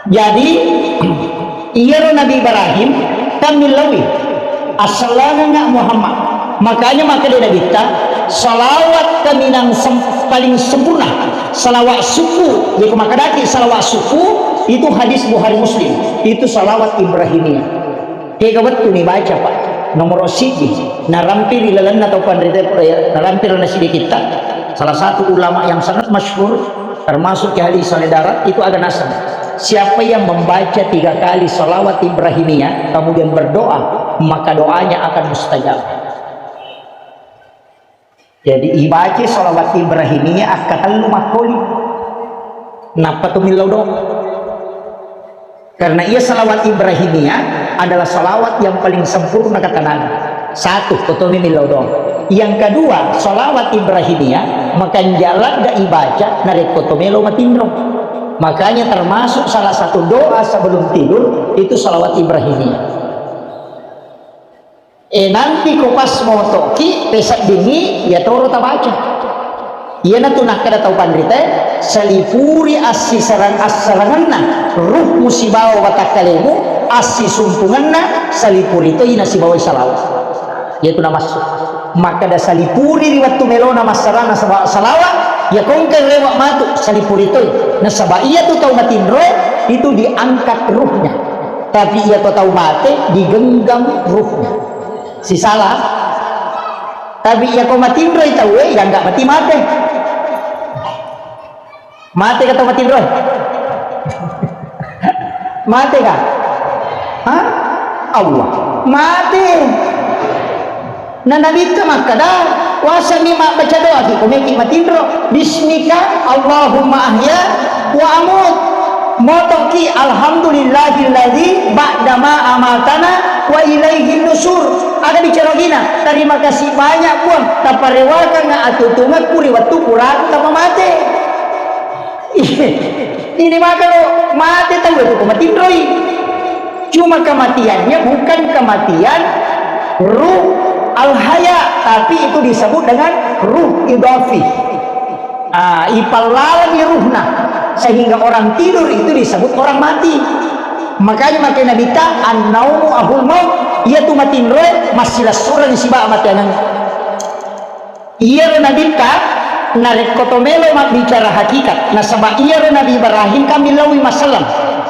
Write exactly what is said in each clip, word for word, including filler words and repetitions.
Jadi, iyaro Nabi Ibrahim kan millaui, "Assallangengnga Muhammad." Makanya makkeda Nabitta, salawat kaminang sem-, paling sempurna, salawat suku. Jadi, makkedaki salawat suku, itu hadis Bukhari Muslim. Itu salawat Ibrahimiyah. Kega wettu ni baca, Pak? Nomoro siji, narampi ri lalenna tau panrita, eh, narampi ri lalenna siddikitta. Salah satu ulama yang sangat masyhur, termasuk Kiai Haji Saleh Darat, itu aga naseng. Siapa yang membaca tiga kali salawat Ibrahimiyah, kemudian berdoa, maka doanya akan mustajab. Jadi, ibaca salawat Ibrahimiyah akkatellu makkoli. Nappa tu millau doa. Karena ia salawat Ibrahimiyah adalah salawat yang paling sempurna, kata Nabi. Satu, kotomi millau doa. Yang kedua, salawat Ibrahimiyah makanjala da ibaca narekko to melo matinro. Makanya termasuk salah satu doa sebelum tidur itu salawat Ibrahimiyah. E, nanti ko pas motoki, peseddingi, ya toro tabaca. Iyanatu nakkeda tau panritae, salipuri assisarang-, assarangenna ruhmu sibawa watakkalemu, assisumpungenna salipuri toi nasibawai salawat. Iyatu namassu. Makkeda salipuri ri wettu melona massarana saba-, salawat, ya kongka rewa matu salipuri toi. Nasaba iyatu tau matinroe itu diangkat ruhnya. Tapi iya ko tau mate, digenggam ruhnya. Sisala. Tapi iya ko matinroi tauwe, ya nggak mati mate. Mate ka tau matinroi? Mate ka? Hah? Allah. Mate. Na Nabitta makkada, wasami mabbaca doa ki, komeki matinro, "Bismika Allahumma ahya wa amut." Motoki, "Alhamdulillahilladzi ba'dama amatana wa ilaihin nusur." Aga bicara gina, "Terima kasih banyak, Puang, taparewakang atutungekku ri wettu puraku tapamate." Ini maka lo mate tau itu ko matinroi. Cuma kematiannya bukan kematian ruh al-haya, tapi itu disebut dengan ruh idafi. Ah, ipallalangi ruhna, sehingga orang tidur itu disebut orang mati. Makanya makkeda Nabitta, "An-naumu ahul maut," iya tu matinroe massilessureng sibawa matianeng. Iyaro Nabitta, narekko to melo mabbicara hakikat, nasaba iyaro Nabi Ibrahim kan millauwi masallang.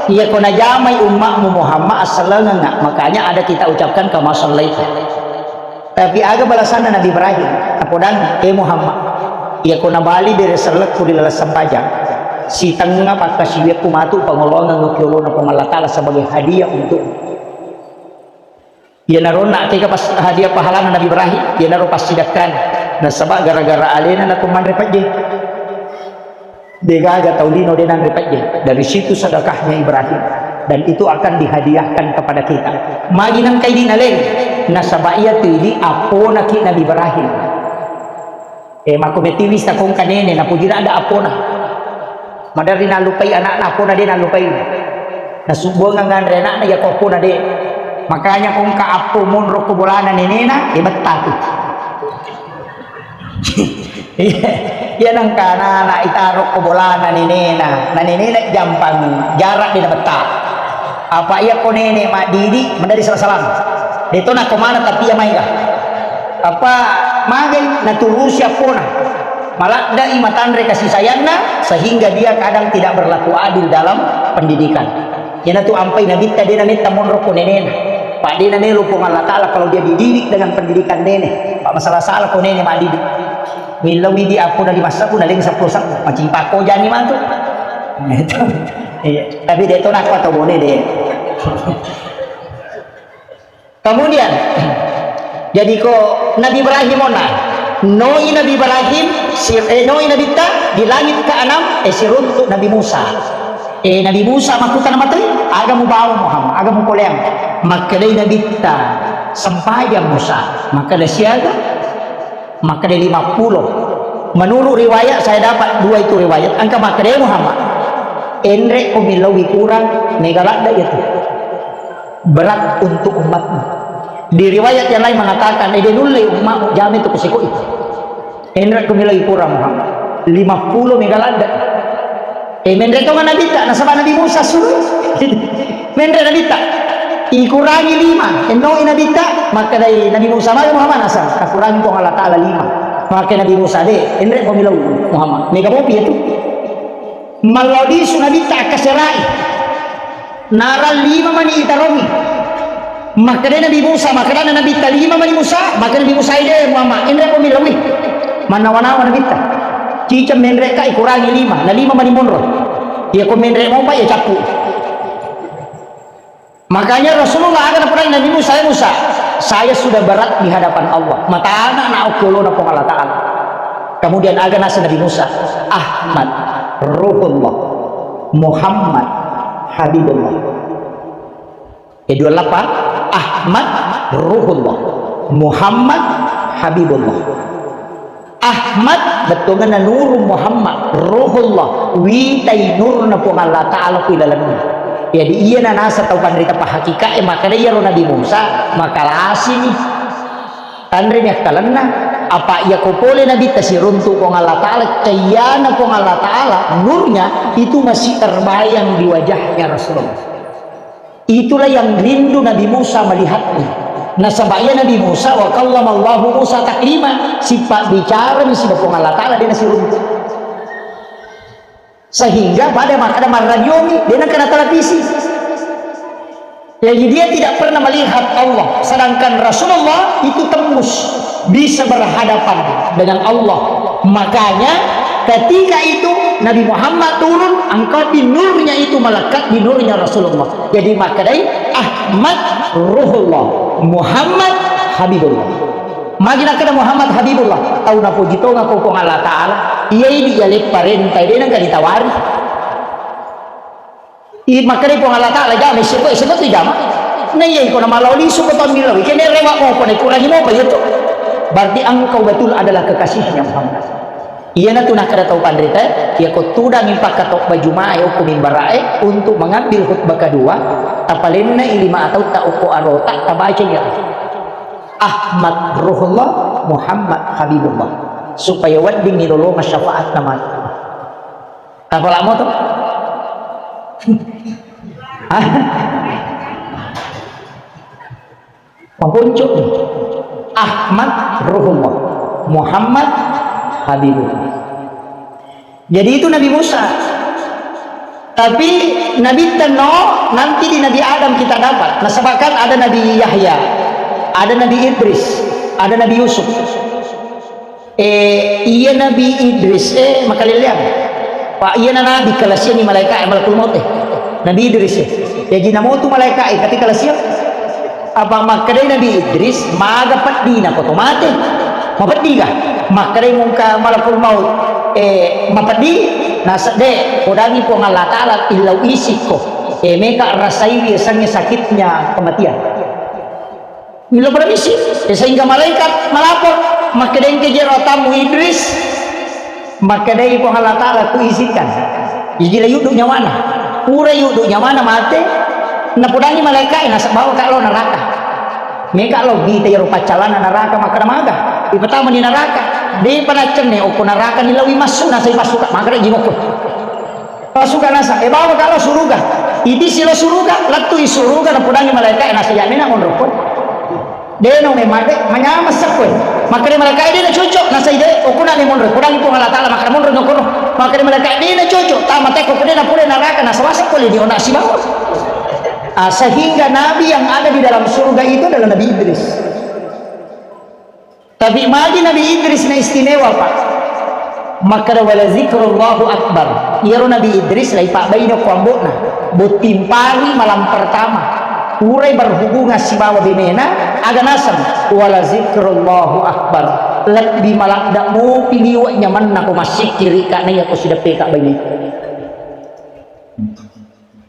Iya ko najamai ummakmu Muhammad, assallengengnga. Makanya ada kita ucapkan kama sallaita. Tapi aga balasanna Nabi Ibrahim? Apodang, "Eh Muhammad, iya ko nabali bere sellekku ri laleng sempajang, sitengnga pakkasiwiakku matu pangoloangeng ki olona Puang Allah Ta'ala sebagai hadiah untukmu." Iyanaro nakkega pas hadiah pahalana Nabi Ibrahim, iyanaro passidakkana. Nasaba gara-gara alena nako manre pejje. Degaga tau lino de nanre pejje. Dari situ sedekahnya Ibrahim. Dan itu akan dihadiahkan kepada kita. Magi nengka idi naleng. Nasaba iyatu idi apponaki Nabi Ibrahim. Eh, makko metiwi sakongka nene, napojina ada apona. Maderri nallupai anakna, apona de nallupai. Nasubbuangang nganre anakna, iya ko apona de. Makanya kongka appo monro ko bolana nenena, eh, betta tu. Iya, iya nengka anak-anak itaro ko bolana nenena. Na nenena jampang jarak de na betta. Apa iya ko nene maddidi, maderri salah-salah. De to nako mana tapi iya maega. Apa magai naturusi appona. Maladdai matanre kasih sayangna sehingga dia kadang tidak berlaku adil dalam pendidikan. Iyanatu ampai Nabitta de nametta monro ko nenena. Pak de namelo Puang Allah Ta'ala kalau dia dididik dengan pendidikan nene. Pak masalah-salah ko nene maddidik. Millau idi appona di massaku naleng seppulo seppulo. Macimpa ko jani mantu. Nah, itu. Iya. Tapi de to nako atau boleh de. Kemudian, jadi ko Nabi Ibrahim ona, noi Nabi Ibrahim, si-, eh, noi Nabitta di langit keenam, eh, siruntu Nabi Musa. Eh, Nabi Musa makkutana matoi, aga mubawa Muhammad, aga mupoleang. Makkedai Nabitta, sempajang Musa. Makkeda siaga? Makkeda lima puluh. Menurut riwayat, saya dapat dua itu riwayat, engka makkeda Muhammad, enre ko millau kurang, mega ladda itu. Berat untuk umatmu. Di riwayat yang lain mengatakan, eh, de nulle umatmu, jame tu kusiko itu. Enre ko millau kurang Muhammad. Lima puluh mega ladda. Eh, menre' tonga Nabitta, nasaba Nabi Musa suru. Menre' Nabitta. Ikurangi lima, ennoi Nabitta, makkedai Nabi Musa, "Magi Muhammad nasang, akurangi Puang Allah Ta'ala lima." Makke Nabi Musa, "De', enre' ko millau Muhammad. Mega mopi itu." Mallao lisu Nabitta akkaserai. Narang lima mani itarongi. Makkeda Nabi Musa, makkeda Nabitta lima mani Musa, makkeda Nabi Musa, "Ide Muhammad, enre' ko millaui." Mannawa-nawa Nabitta. Ciceng menre' ka ikurangi lima, na lima mani monro. Iya ko menre' mopa iya cappu. Makanya Rasulullah aga napodai Nabi Musa, "Ya Musa, saya sudah berat di hadapan Allah." Matana na okkolona Puang Allah Ta'ala. Kemudian aga naseng Nabi Musa, "Ahmad Ruhullah, Muhammad Habibullah." Eh, dua lappa, Ahmad Ruhullah, Muhammad Habibullah. Ahmad, bettuanna Nuru Muhammad, Ruhullah, witai nurna Puang Allah Ta'ala ku ilalenna. Jadi, iya nanasa tau panrita pahakikae, makana iyaro Nabi Musa, makalasini. Tanreni akkalenna, apa iya ko pole Nabitta siruntu Puang Allah Ta'ala, cayyana Puang Allah Ta'ala, nurnya itu masih terbayang di wajahnya Rasulullah. Itulah yang rindu Nabi Musa melihatnya. Nasaba iya Nabi Musa, wa kallamallahu Musa taklima, sipabbicarami siba Puang Allah Ta'ala, de' nasiruntu. Sehingga pada makkeda marradiomi, de' nengka natelevisi. Jadi dia tidak pernah melihat Allah, sedangkan Rasulullah itu tembus, bisa berhadapan dengan Allah. Makanya ketika itu Nabi Muhammad turun, engkau di nurnya itu melekat di nurnya Rasulullah. Jadi makkedai Ahmad Ruhullah, Muhammad Habibullah. Magi nakkeda Muhammad Habibullah, tau napoji tonga ko Puang Allah Ta'ala, iya idi iya leppa renta, de' nengka ditawari. I, makkedai Puang Allah Ta'ala, "Jama, isseko, isseko tu jama." Na iya iko na malao lisu ko tau millau, kene rewa mopa, na ikurangi mopa iya tu. Berarti engkau betul adalah kekasihnya Muhammad. Iyanatu nakkeda tau panrita, iya ko tudangi pakkatobba Juma'e okko mimbara'e untuk mengambil khutbah kedua, tapalenna i lima atautta okko arota, tabaca iya. Ahmad Ruhullah, Muhammad Habibullah. Supaya weddingngi lolongeng syafaatna matu. Tapalamo to? Hah? Maponco. Ahmad Ruhullah, Muhammad Habibullah. Jadi itu Nabi Musa. Tapi Nabi Nuh nanti di Nabi Adam kita dapat. Nasaba kan ada Nabi Yahya, ada Nabi Idris, ada Nabi Yusuf. Eh, iya Nabi Idris, eh, makaleleang. Pak, iya na Nabi kalasiangi malaika, eh, malakul maut, eh. Nabi Idris, eh. Jaji namotu malaika, eh, tapi kalasiang. Apa makkedai Nabi Idris, maga peddina ko to mate? Mapeddiga? Makkedai mungka malakul maut, eh, mapeddi? Nasedde, podangi Puang Allah Ta'ala, illau isikko. Eh, meka rasai biasanya sakitnya kematian. Milo pada misi, eh, sehingga malaikat melapor, makkedai engka jero tamu Idris, makkedai Puang Allah Ta'ala, ku izinkan. Jadi la yuddu nyawana. Pura yuddu nyawana mate, napodangi malaikat, nasaba bawa ka lo neraka. Meka lo gita ero paccalana neraka, makkeda maga. Ipatama di neraka. De' pada cenne okko neraka ni lawi massu, nasai massuka, makkeda jingokko. Pasuka nasa, eh, bawa ka lo suruga. Iti silo suruga, lettu i suruga, napodangi malaikat, nasa yamena monro ko. De' no memang de', manyameng sekko. Makkeda malaikat, de' na cocok, nasa ide, okuna de' monro, podangi Puang Allah Ta'ala, makkeda monro no kono. Makkeda malaikat, de' na cocok, tama teko ko de' na pole neraka, nasa wasa pole di ona sibawa. Ah, sehingga nabi yang ada di dalam surga itu adalah Nabi Idris. Tapi magi Nabi Idris na istimewa, Pak? Makkeda, "Wala zikrullahu akbar." Iyaro Nabi Idris lai pabbaine ko ambo'na. Botting pari malam pertama. Purai berhubungan sibawa benena, aga naseng, "Wala zikrullahu akbar." Lebbi maladda mopi liwe' nyamenna ko massikkiri ka naiya ko sideppe ka baine.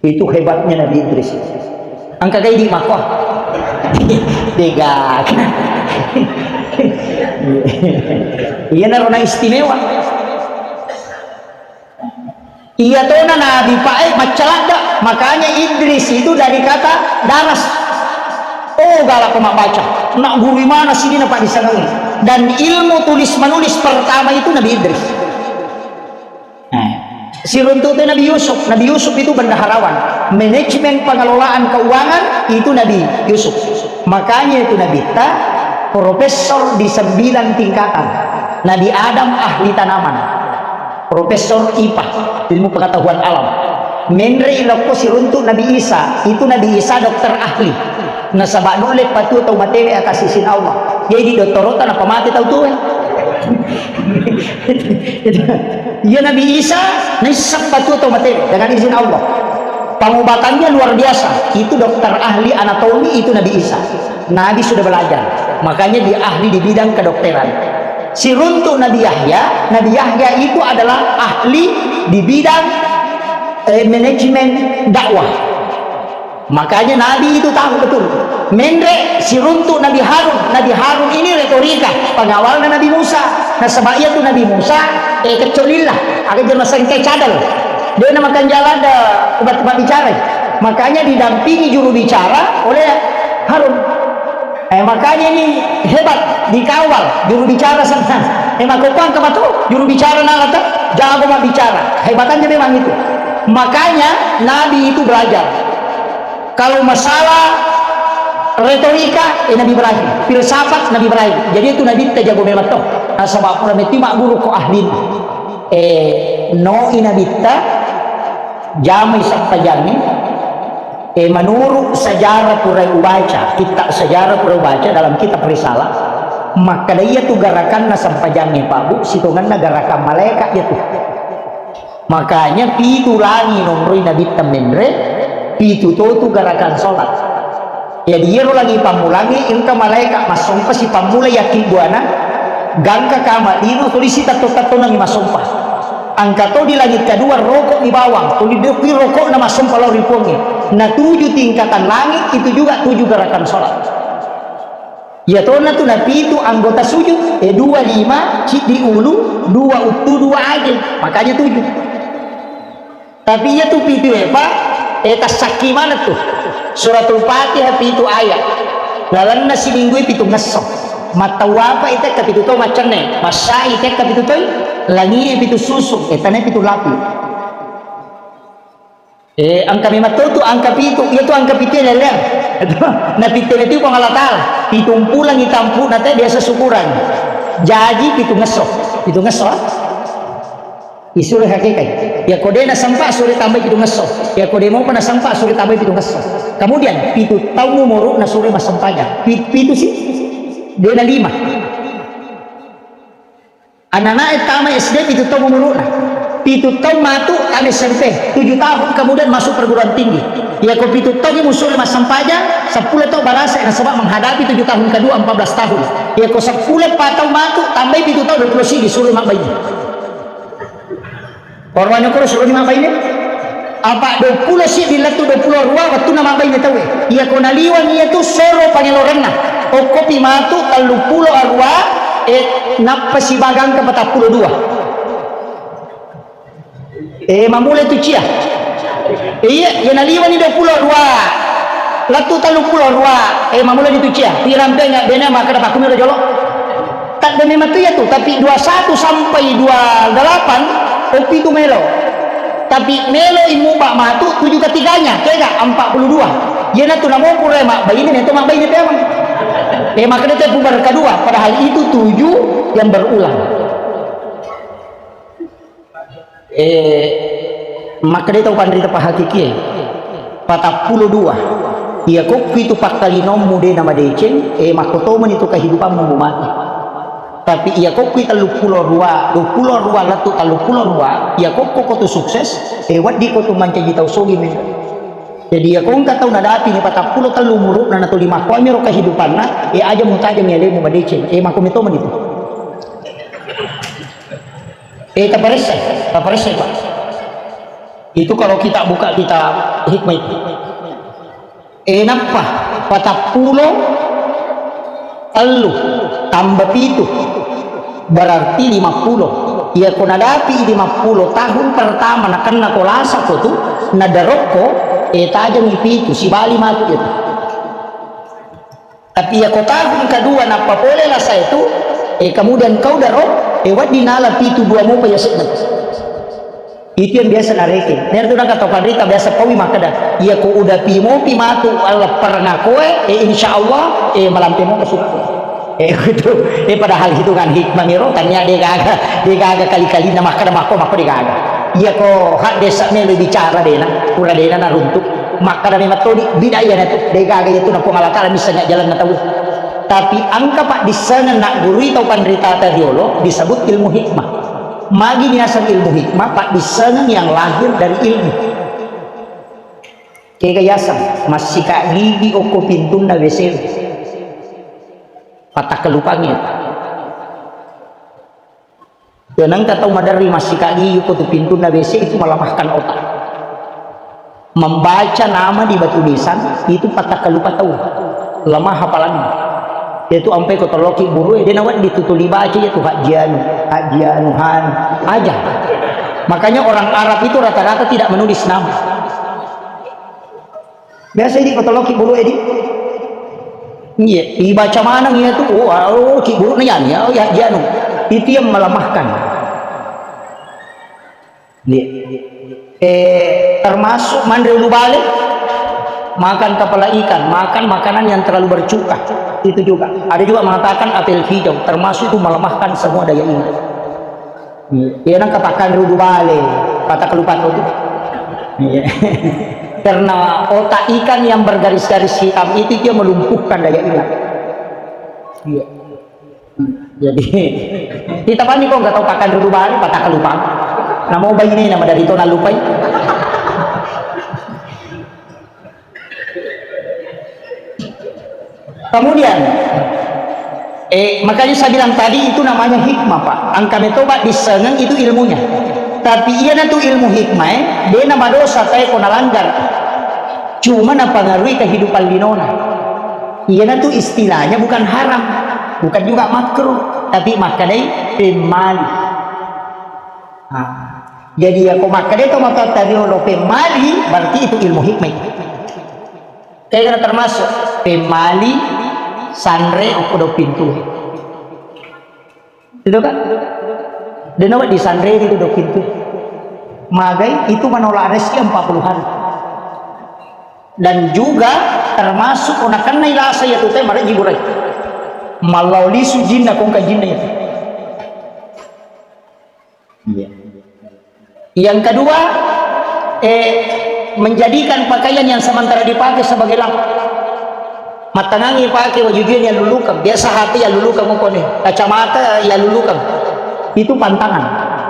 Itu hebatnya Nabi Idris. Engka gai di mako. Dega. Iya narona istimewa. Iya tona Nabi Pak, eh, maccaladda. Makanya Idris itu dari kata daras. Oh, galak ko mabbaca. Nak guru mana sini na Pak disenangi. Dan ilmu tulis menulis pertama itu Nabi Idris. Nah, Siruntu tu Nabi Yusuf. Nabi Yusuf itu bendaharawan. Manajemen pengelolaan keuangan itu Nabi Yusuf. Makanya itu Nabitta profesor di sembilan tingkatan. Nabi Adam ahli tanaman. Profesor ipa, ilmu pengetahuan alam. Menre ilokko siruntu Nabi Isa, itu Nabi Isa dokter ahli. Nasaba nulle patuo tau matewe atas izin Allah. Jadi doktorota napamate tau tuwe. Iya, Nabi Isa naisseng patuo tau matewe dengan izin Allah. Pengobatannya luar biasa. Itu dokter ahli anatomi, itu Nabi Isa. Nabi sudah belajar. Makanya dia ahli di bidang kedokteran. Siruntu Nabi Yahya, Nabi Yahya itu adalah ahli di bidang, eh, manajemen dakwah. Makanya Nabi itu tahu betul. Menre siruntu Nabi Harun. Nabi Harun ini retorika, pengawalnya Nabi Musa. Nasaba iya tu Nabi Musa, eh, keccolillah, aga jama sengke cadel. Dia nama kanjala ada obat, obat bicara. Makanya didampingi juru bicara oleh Harun. Eh, makanya ini hebat, dikawal juru bicara sana. Eh, makopang ke matu, juru bicara nalata, jago mak bicara. Hebatnya memang itu. Makanya Nabi itu belajar. Kalau masalah retorika, eh, Nabi Ibrahim. Filsafat, Nabi Ibrahim. Jadi itu Nabi te jago memang toh. Nasaba pura meti mak guru ko ahli. Eh, no i Nabitta, jamai sampajangi. Eh, menurut sejarah pura ubaca, kitab sejarah pura ubaca dalam kitab Risalah, makkeda iya tu gerakanna sampajangi Pak Bu, sitongenna gerakan malaikat iya tu. Makanya pitu langi nonroi Nabitta menre, pitu to tu gerakan sholat. Jadi iyaro langi pammulangi engka malaikat massompa sipammula yakin buana, gangka kama lino tuli sitatto-tattonangi massompa. Engka to di langit kedua rokok di bawang, tuli dokki rokokna massompa lao ri Puangnge. Na tujuh tingkatan langit itu juga tujuh gerakan sholat. Iya tona tu na pitu anggota sujud, eh, dua lima, ciddi ulu, dua uttu, dua aje. Makanya tujuh. Tapi iya tu pitu e, Pak, eh, tassakki maneng tu. Suratul Fatihah pitu ayat. Lalenna siminggu e pitu ngesso. Mattawapa itekka pitu to maccenne. Massai itekka pitu toi. Langi e pitu susu. Eh, tane pitu lapi. Eh, engka memang to tu angka pitu. Iya tu angka pitu e leleang. Napittena tu Puang Allah Ta'ala. Pitumpulangi tampu'na te biasa syukuran. Jaji pitu ngesso. Pitu ngesso, ah? Isuro hakikai. Iya ko de nasempa suro tambai pitu ngesso. Iya ko de mopa nasempa suro tambai pitu ngesso. Kemudian pitu taung umuru'na suro massempajang. Pi-, pitu si. De na lima. Anak-anak e tama S D pitu taung umuru'na. Pitu taung matu tama S M P. Tujuh tahun kemudian masuk perguruan tinggi. Iya ko pitu taung musuro massempajang, seppulo taung barasa nasaba menghadapi tujuh tahun kedua empat belas tahun. Iya ko seppulo pa taung matu tambai pitu taung dua pulo siji suro mabbaine. Korwani koro suroni mabbaine. Apa dua pulo siddi lettu dua pulo dua wettunna mabbaine tauwe. Iya ko naliwang iya tu soro pangelorenna. Okkopi matu tellu pulo arua, eh, nappa sibaga engka patappulo dua. Eh, mamula tu cia. Iya, iya naliwani dua pulo dua. Lettu tellu pulo dua. Eh, mamula tu cia. Pirampe nggak bene makkeda pakumi ro jolo. Tadde memang tu iya tu, tapi dua satu sampai dua delapan, oh, pitu melo. Tapi melo imuba matu tujuh ketiganya, kega empat puluh dua. Iyana tu namo pura mabbaine, neto mabbaine peang. Eh, makanya te pubar kedua, padahal itu tujuh yang berulang. Eh, makkeda tau panrita pahakikie, patappulo dua. Iya kokku itu pakkalinommu de namadeceng, eh, makkotomani tu kehidupanmu mumati. Tapi iya kokku tellu pulo dua, dua pulo dua lettu tellu pulo dua, iya kokko ko tu sukses, eh, wedding ko tu mancaji tau sogi men. Jadi iya ko engka tau nadapi ni patappulo tellu umuru'na na tuli makkoami ro kehidupanna, eh, aja mutajang alemu madeceng, eh, makko metomani tu. Eh, taparessai, taparessai, Pak. Itu kalau kita buka kitab hikmah itu. Eh, nappa, patappulo tellu tambah pitu, berarti lima pulo. Iya, ko nadapi lima pulo tahun pertama nakenna ko lasa ko tu, nadarokko, eh, tajang pitu, sibali matu itu. Tapi iya ko tahun kedua nappa pole lasa itu, eh, kemudian kau daro, eh, wedding nala pitu dua mopa iya sedda. Itu yang biasa narekeng. Nera tu naka tau panrita biasa paui makkeda, iya ko udapi mopi matu alleppereng akoe, eh, insya Allah, eh, malampe mo ke suku. Eh, gitu. Eh, padahal hitungan hikmah miro, tania de gaga, de gaga kali-kali na makkeda makko, makko de gaga. Iya ko hak desa melo bicara dena, pura dena naruntuk. Makkeda memang todi, bida iya na tu, de gaga iya tu na Puang Allah Ta'ala misalnya jalan na tau. Tapi engka paddissengeng naggurui tau panrita ta riolo disebut ilmu hikmah. Magi naseng ilmu hikmah, paddissengeng yang lahir dari ilmu. Kega yaseng, massika gigi okko pintunna W C. Patakkalupangngi. Tenangka tau maderri massika gigi okko tu pintunna W C itu melemahkan otak. Membaca nama di batu nisan itu patakkalupa tau. Lemah hafalannya. Itu ampe ko toloki guru, eh, dena wedding tu tuli baca ya tu Haji Anu, Haji Anu, Han, aja. Makanya orang Arab itu rata-rata tidak menulis nama. Biasa di ko toloki guru, eh, di. Iya, dibaca maneng iya tu, oh, oh, ki guru na yani, oh, ya, Haji Anu. Itu yang melemahkan. Iya. Eh, termasuk manre ulu bale, makan kepala ikan, makan makanan yang terlalu bercuka, itu juga. Ada juga mengatakan apel hijau, termasuk itu melemahkan semua daya ingat. Iya, iya, nang katakan ulu bale, kata kelupa tu. Iya. Karena otak ikan yang bergaris-garis hitam itu dia melumpuhkan daya ingat. Iya. Jadi, kita pani kok nggak tahu pakan dulu bari, patah lupa. Namo bayi ini nama dari tona lupai. Kemudian, eh, makanya saya bilang tadi itu namanya hikmah, Pak. Angka metoba disengeng itu ilmunya. Tapi iya na tu ilmu hikmah, eh, dia nama dosa saya kona langgar. Cuma napengaruhi kehidupan linona. Iyanatu istilahnya bukan haram, bukan juga makruh, tapi makkedai pemmali. Nah, jadi ya ko makkedai to matoatta riolo pemmali, berarti itu ilmu hikmah. Kayak termasuk pemmali sanre okko do pintu. Itu kan? Dena wedding sanreri tu dokin tu. Magai itu menolak rezeki empat puluh hari. Dan juga termasuk ko nakennai lasa iya tu te mareji burai. Mallau lisu jinna kongka jinna itu. Iya. Yang kedua, eh, menjadikan pakaian yang sementara dipakai sebagai lap. Mattangangi pakai wajujue yang lulukang, biasa H P yang lulukang kone, kacamata yang lulukang. Itu pantangan.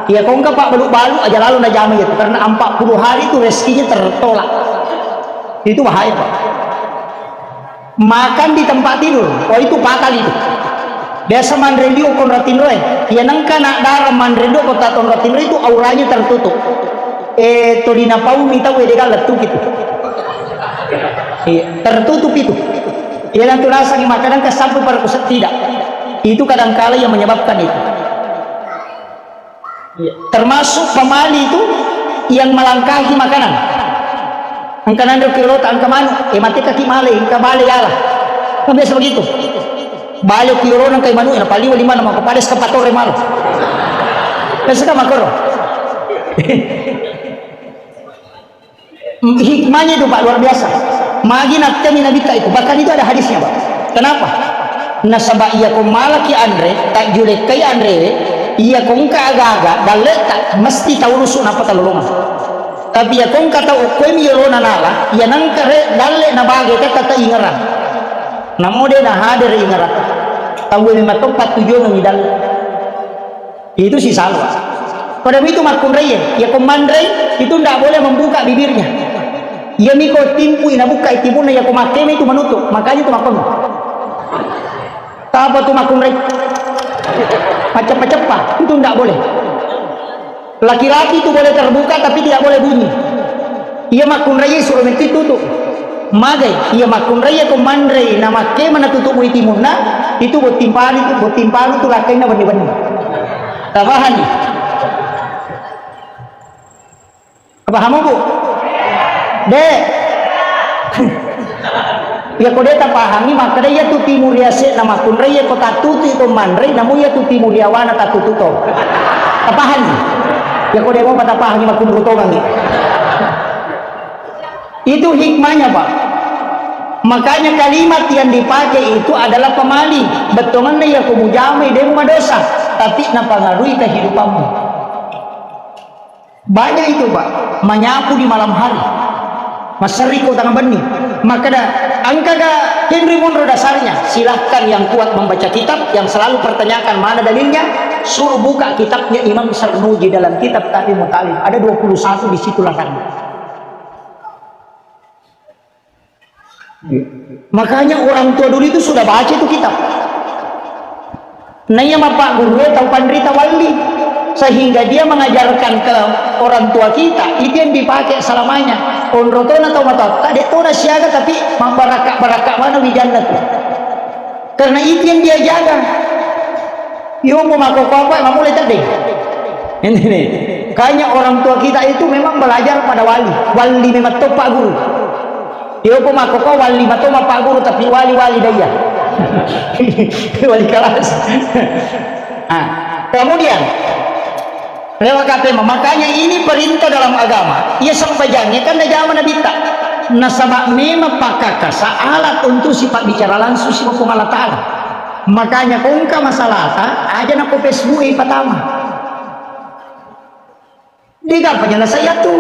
Iya kongka pak balu-balu aja lalu najama itu karena empat puluh hari itu rezekinya tertolak. Itu bahaya, Pak. Makan di tempat tidur, oh, itu fatal itu. Biasa manre liu konra tinroe, iya nengka nak darah manre liu kota tonra tinroe itu auranya tertutup. Eh, todina paumi tau, eh, dega lettu gitu. Iya, tertutup itu. Iya, dan tu rasa di makanan ke sampai pada pusat tidak. Itu kadangkala yang menyebabkan itu. Iya. Termasuk pemali itu yang melangkahi makanan. Engka nanre kiolota, engka manu, eh, mate kaki male, engka bale yala. Kan biasa begitu. Bale kiolona engka manu, na paliwa lima nama kepada sekapatore malu. Biasa kan makoro. Hikmahnya itu, Pak, luar biasa. Magi nattemi Nabitta itu, bahkan itu ada hadisnya, Pak. Kenapa? Nasaba iya ko malaki anre, tajjulekkai anrewe, iya ko engka aga-aga, dalleta mesti taurusu nappa talolongang. Tapi iya ko engka tau okkoemi yolona nala, iya nengka re dalle nabage tetta ingerang. Namo de nahadere ingerang. Tauwe memang toppa tujuangengi dalle. Itu si salwa. Pada itu makkunrai, ya ko manrei itu ndak boleh membuka bibirnya. Iya miko timpui nabuka timunna ya ko makkeme itu menutup, makanya itu makkunrai. Tapa tu makkunrai? Maceppa-ceppa, itu ndak boleh. Laki-laki itu boleh terbuka tapi tidak boleh bunyi. Iya makkunrai suruh menti tutup. Magai, iya makkunrai ko manrei na makkeme na tutup timunna, itu botting palu itu, botting palu tu lakkainna benni-benni. Tapahani? Pahamo, Bu? De. Iya ko de tapahangi makkeda iya tu timu riase na makkunrai iya ko tatutu ko manrei namu iya tu timu riawana tatutu to. Tapahani? Ya kode mau patah pahami makunru tongangi. Itu hikmahnya, Pak. Makanya kalimat yang dipakai itu adalah pemali. Bettonganna ya ko mujamai demu madosa, tapi napangaruhi kehidupanmu. Banyak itu, Pak, menyapu di malam hari. Maserri kota benni. Maka da, angkaga Henry Monroe dasarnya. Silahkan yang kuat membaca kitab, yang selalu pertanyakan mana dalilnya, suruh buka kitabnya Imam Sarnuji dalam kitab Ta'limut Ta'lim. Ada dua puluh satu di situ larangan. Makanya orang tua dulu itu sudah baca itu kitab. Nah, iya, Bapak Guru, tahu pandrita wali, sehingga dia mengajarkan ke orang tua kita, itu yang dipakai selamanya. Onro tona tau matoatta, dek tona siaga, tapi mabbarakka-barakka mana wijanna tu. Karena itu yang dia jaga. Iyo, mau mako apa, mau mulai tadi. Ini nih, kayaknya orang tua kita itu memang belajar pada wali. Wali memang topak guru. Iyo, ko makkokko wali mato mappaguru, tapi wali-wali daya. Wali kelas. Ah, kemudian, lewat K P M, makanya ini perintah dalam agama. Iya, sempajangnya kan najama nabitta. Nasaba memang pakakasa alat untuk sifat bicara langsung si Puang Allah Ta'ala. Makanya kongka masalahta, aja nako Facebook e patama. Dega penyelesaian tu.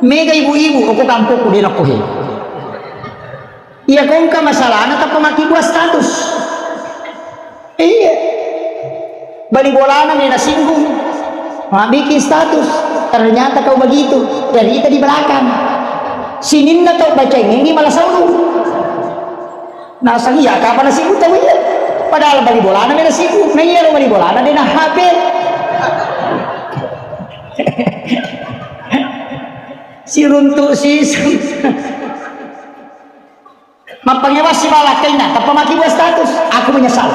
Mega ibu-ibu, oko kampokku de nakkohe. Iya kongka masalahna tappa makkibua status. Iya. Bali bolana me nasinggung. Mabbikin status. Ternyata kau begitu. Cerita di belakang. Sininna tau bacengengi malah saulu. Nasang iya, kapan nasibuk tau iya? Padahal bali bolana me nasibuk. Nah, iya lo bali bolana de na H P. Siruntuk siseng. Mappangewa si malakkainna, tappa makkibua status. Aku menyesal.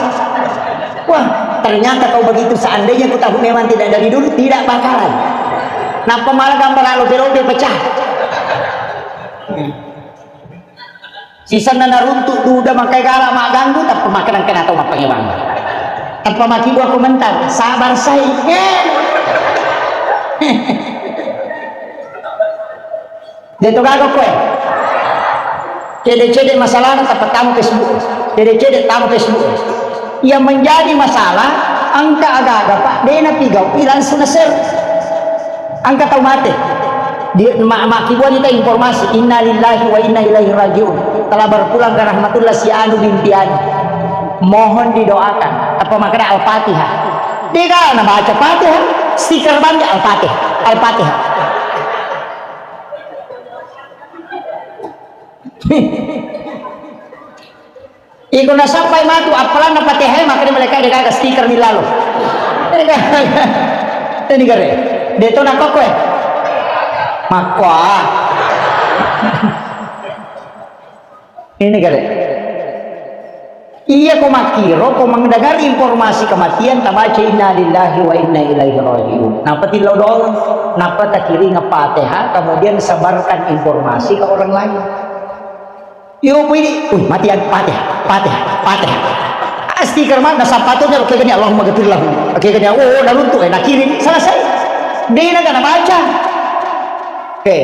Wah, ternyata kau begitu. Seandainya ku tahu memang tidak dari dulu, tidak bakalan. Nappa malah gambar lope-lope pecah. Sisenna naruntuk duda makai gala magganggu, tappa makkeda-keda tau mappangewang. Tappa makkibua komentar, sabar sai. Eh. De to gaga koe. Cede-cede masalahna tappa tamu Facebook. Cede-cede tamu Facebook. Yang menjadi masalah, engka aga-aga, Pak, de napigau'i langsung na-share. Engka tau mate. Di, ma-, makkibua nita informasi, "Inna lillahi wa inna ilaihi rajiun." Telah berpulang ke rahmatullah si anu binti anu. Mohon didoakan. Apa makna Al-Fatihah? Dega na baca Fatihah, stiker bangga Al-Fatihah. Al-Fatihah. Iko nasappai matu appalanna Fatihah, makanya mereka de gaga stiker di lalo. Ini gare. De to nakko koe. Makkoa. Ini gare. Iya ko makkiro, ko mendengar informasi kematian, tabaca inna lillahi wa inna ilaihi rajiun. Napa tillau doang? Napa takiring Fatihah, kemudian sebarkan informasi ke orang lain. Yo, ini, uh, mati ya, Fatihah, Fatihah, Fatihah. Ah, stiker mana? Sapatunya oke gini, Allahumma ghafir lahu. Oke gini, oh, naruntuk, eh, nakirim, selesai. Dia nak kena baca. Oke,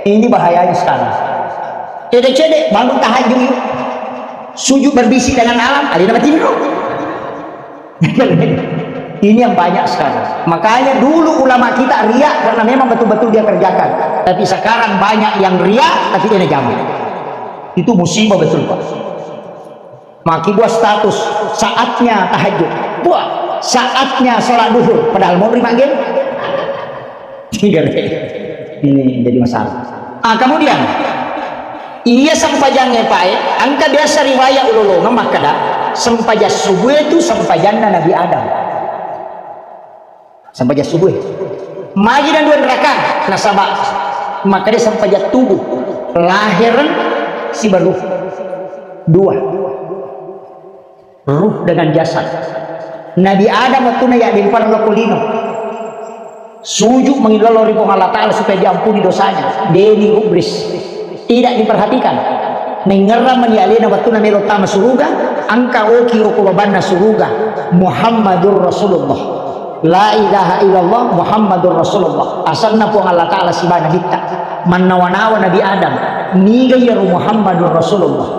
ini bahayanya sekarang. Cede-cede, bangun tahajud yuk. Sujud berbisik dengan alam, ada nama tidur. Ini yang banyak sekarang. Makanya dulu ulama kita riak karena memang betul-betul dia kerjakan. Tapi sekarang banyak yang riak, tapi dia jamu. Itu musibah betul, Pak. Makkibua status, saatnya tahajud. Wah, saatnya sholat duhur. Padahal mau lima game. Ini jadi masalah. Ah, kemudian, iya sempajangnge pae, engka biasa riwayat ulolongeng makkeda, sempajang subuh itu sempajanna Nabi Adam. Sempajang subuh. Magi dan dua rakaat, nasaba makkeda sempajang tubuh, lahir sibawa ruh. Dua. Ruh dengan jasad. Nabi Adam waktu na ya di lino. Sujud mengilolo ri Puang Allah Ta'ala supaya diampuni dosanya. Deni gubris. Tidak diperhatikan. Mengerang meni alena waktu na melo tama suruga, engka oki oko babanna suruga. Muhammadur Rasulullah. La ilaha illallah Muhammadur Rasulullah. Asenna Puang Allah Ta'ala sibawa Nabitta. Mannawa-nawa Nabi Adam. Niga iyaro Muhammadur Rasulullah.